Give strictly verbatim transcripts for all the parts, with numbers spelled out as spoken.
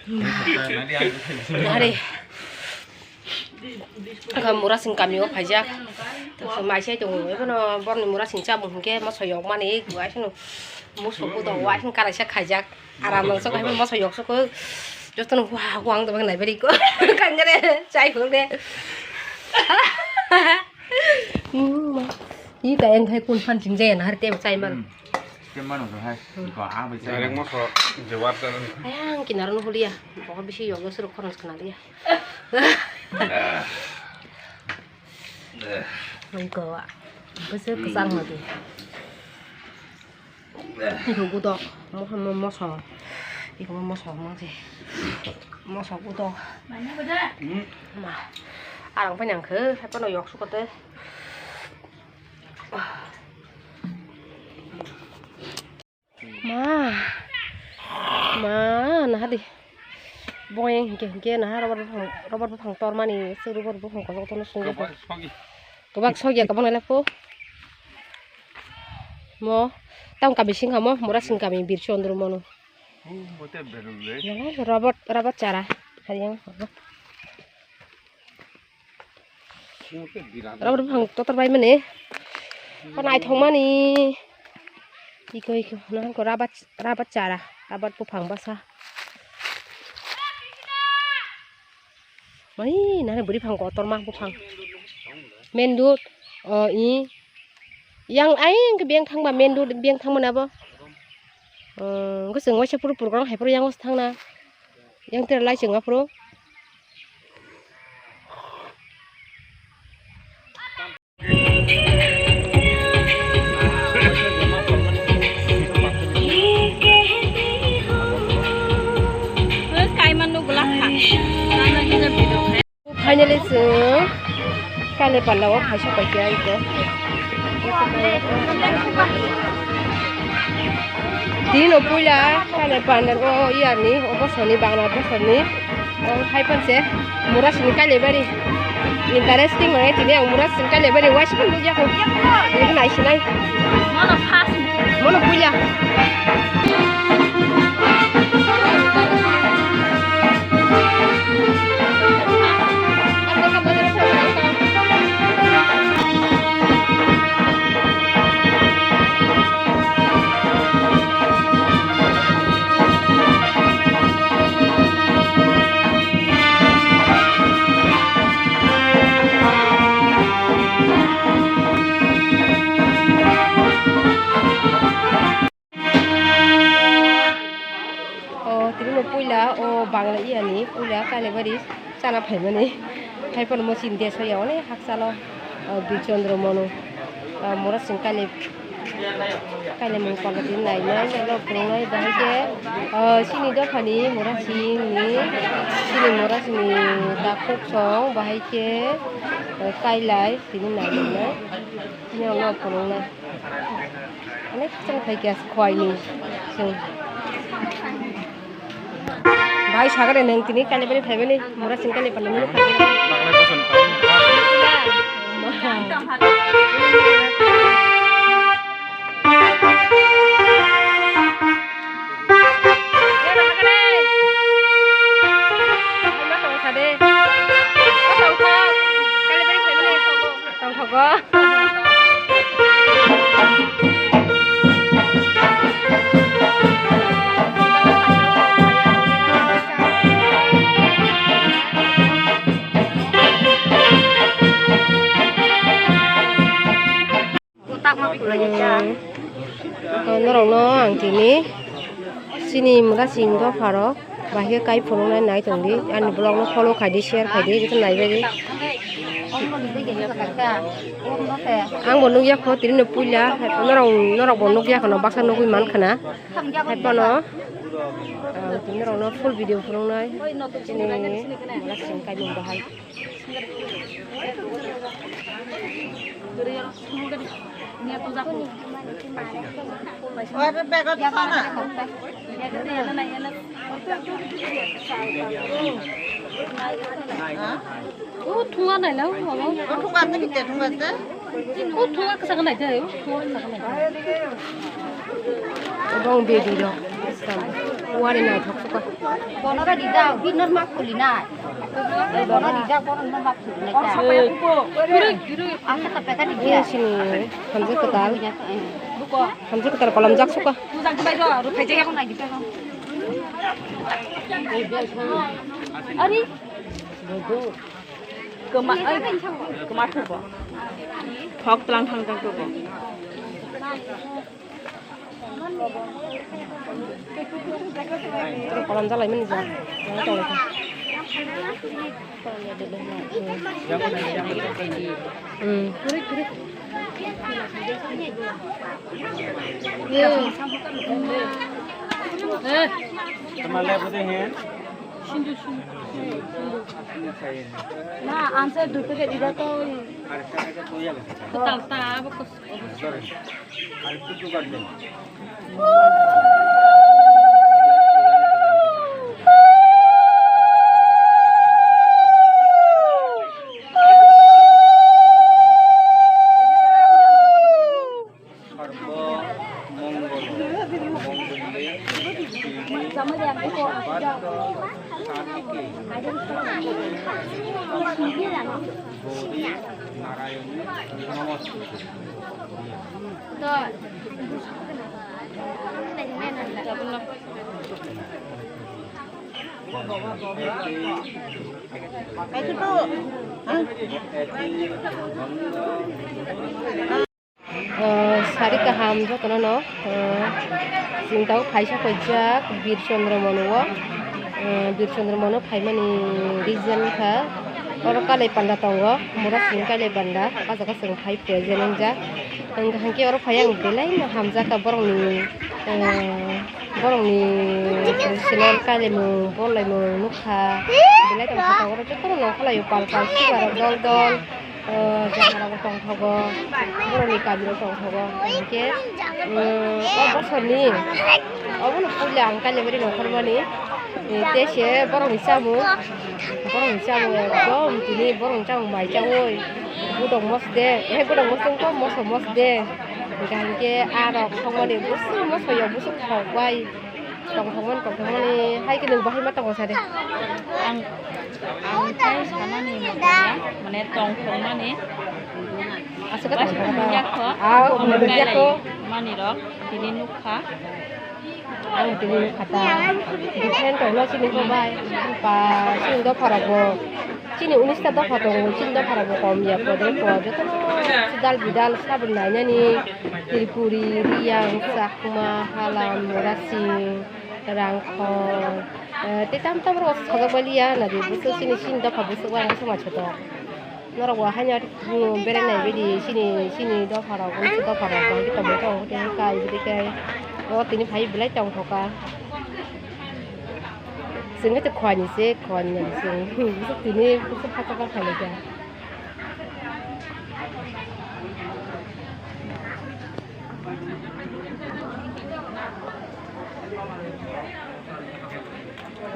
Hari. Ang mura sing kami o phaijak. Maisai tongo, ebono borni mura sing chamung hwnkhe moso yok mani, waisano musuku tongo, waisano karaisa khaijak. Aram nang sokho, moso yok sokho. Jotono hua hua ang tobang naibriko. Kangare, chai phung de. Ih, kaya ang khai kun phan sing jaya na har tebo chai man. Hmm. Ke mano to hai. Hmm. Ko a bai chai. Direct moso je war ta. Ayang kinaro no hulia. Bo bisi yogo suru khorang khna dia. Oi ko. Bese kesang lagi. Iko gudok, mo-, mo-, moso. Iko mo-, moso mangsi. Moso gudok. Hmm. Ma. Arang panyangkhe, hai pano yok sukote. Ma. Ma, nahadi. Boyeng hingke hingke naha rubber buphang, rubber buphang tormani, se rubber buphang kosok tono sungjago. Kobak sogya kabang nai lakho. Mo, tang kami singha mo, mura sing kami Bir Chandra mono. Nang rubber, rubber chara. Hayang. Rubber buphang totor bai mani. Ko naithok mani. Iko, iko, nang ko rubber, rubber chara, rubber buphang basa. Mai, nang buri phang kotor ma buphang. Mendut, o, i. Yang ai, yang ke beng thangba, mendut beng thangba nabo. O, goseng waisa puru program hai puru yang os thangna. Yang tera lai cheng apro. Finally, chwng Kailai panda o phaisa paikha iko. Tini no puila Kailai panda o iyani o bosoni Bangla bosoni o hai panse mura sini Kailai bari interesting mane tini ang mura sini Kailai bari waisa nukya ko. Ini nai sinai. Mono puila. O, tini no puila, o, Bangla iyani, puila Kailabari chana phaimani. Haiphano mo chini desh ya, onek hakchalo, o, Bir Chandra mono, o, mura sing Kailai, Kailai mung pala tini nai nai, nai no phunuknai, bahai khe, o, chini dophani mura sing ni, chini mura sing ni takhuk song, bahai khe, o, Kailai tini nai nai, nai no phunuknai. Onek chwng phai khe khwai ni chwng. Bhai, sagre nwng tini Kailabari phaimani, mura sing Kailai panda mani. Tongthogo. Norokno ang tini chini mura sing dopharo bahai khe kai phunuknai nai tongdi, ani vlog no follow khaidi, share khaidi, joto naibaidi. Ang bo nukya kho tini no puila, norok, norok bo nukya kho no baksa nugwi man khana. Haiphano, ah, tini norokno full video phunuknai chini mura sing kaimung bahai. O thunga nai lang, mama. O thunga te kite thunga te. O thunga kasa kanai te, o thunga kasa kanai te. Ebong baby rok. Wari naithok suka. Bono ba rijak, bini ma khuli nai. Bono rijak, bono ma khuli nai. Asa ta pekha ni dia. Sini hamjak kwtal. Hamjak kwtal kolamjak suka. Ari. Kema, ai, kema thubo. Thok tlang thang tang thubo. Kolam jalai mani ja. Hmm. Na, answer duplicate ida to. Kwtal ta, abo kos-, সর্ব মঙ্গল মঙ্গলে শিবে সর্বার্থ সাধিকে গৌরী নারায়ণী নমস্তুতে। O, sari kaham jotono no, o, chwng tabuk phaisa koijak Bir Chandra Mono o, o, Bir Chandra Mono phaimani reason kha, oro Kalai Panda tongo, Murasing Kalai Panda, o jaga chwng phai present wngjak. Hwnkhe oro phai ang belai no hamjak kha borokni, o, borokni chwng kalaimung, bol laimung nukha, belai tongkha oro jotono nongkhorlaio pal pal, sibarok dol dol. O, jaga rok tongthogo, borokni kami rok tongthogo, hinkhe, mm, o bosorni, obono puila ang Kailaibari nongkhormani, eh, tei se borokni chamung, borokni chamung ekdom tini borokni chamung mai chaui, gudok mos de, eh, gudok mos wngkha, moso mos de, hinkhe, hinkhe a rok songmani bwswk moso ya, bwswk thok bai. Tongthokmani, tongthokmani, hai khe nwng bahai ma tongo sa de. Ang, ang tai sanani motha, mane tongthokmani. Aswk khe bahai tongthok. Wngya kho, ah, omo wngya kho. Kailaimani rok tini nukha. Ang tini nukha ta. Different tongno chini kho bai. Pa, chini dopha rok bo. Chini unis ta dopha tongo, chini dopha rok bo kom ya, podre pod, jotono sidal bidal saboni nainani, Tripuri, Riyang, Chakma, Halam, Murasing, Rangkhol, eh, tei tam tam rok sajak bai liya, nadi bwswk chini, chini dopha bwswk bai ang bwswk mai sotok. Norok bo haino, mm, berai nai baidi chini, chini dopha rok, unis ta dopha rok, bahai khe tongmani tongo, tei kai, bwdai kai, o tini phai belai tongthoka. Chwng khe khwani se, khwani nani chwng. Bwswk tini, bwswk phacha phacha khailai kha.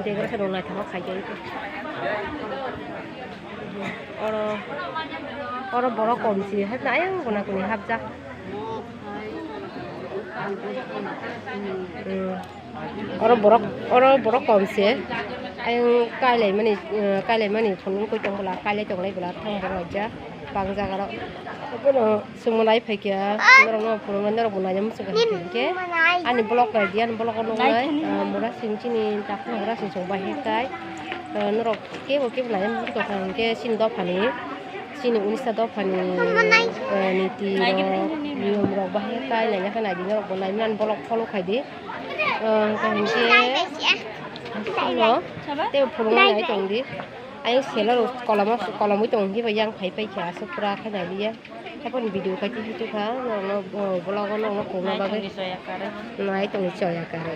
Decoration rok naithok khaijak. Oro, oro borok kom se, haino ayang guna guni hapjak. Hmm. Oro borok, oro borok kom se. Ayang kailaimani, eh, kailaimani phunuk koi tong bwla, kailai tonglai bwla thang borok ja bang jaga rok. Bono chwngno nai phaikha, norokno phunuknai, norokbo naina muchungkha hinkhe. Ani vlog naidi, ani vlog o nuknai, ah, Murasing chini takhuk Murasing chwng bahai tai. Ah, norok kebo kebo naina muchungkha hinkhe chini dophani. Chini Odisha dophani, eh, niti rok, niyom rok bahai khe naina khe naidi norok bo naimani vlog follow khaidi. Eh, hwnkhe hinkhe no tei phunukma nai tongdi. Ayang selo rok kolom kolomwi tong hiba yang phai phai khe aswk pura khe nailiya. Haikhe video khai twi twi kha norokno, eh, vlog o norokno phunukna bagwi. Nai tongdi choya kare.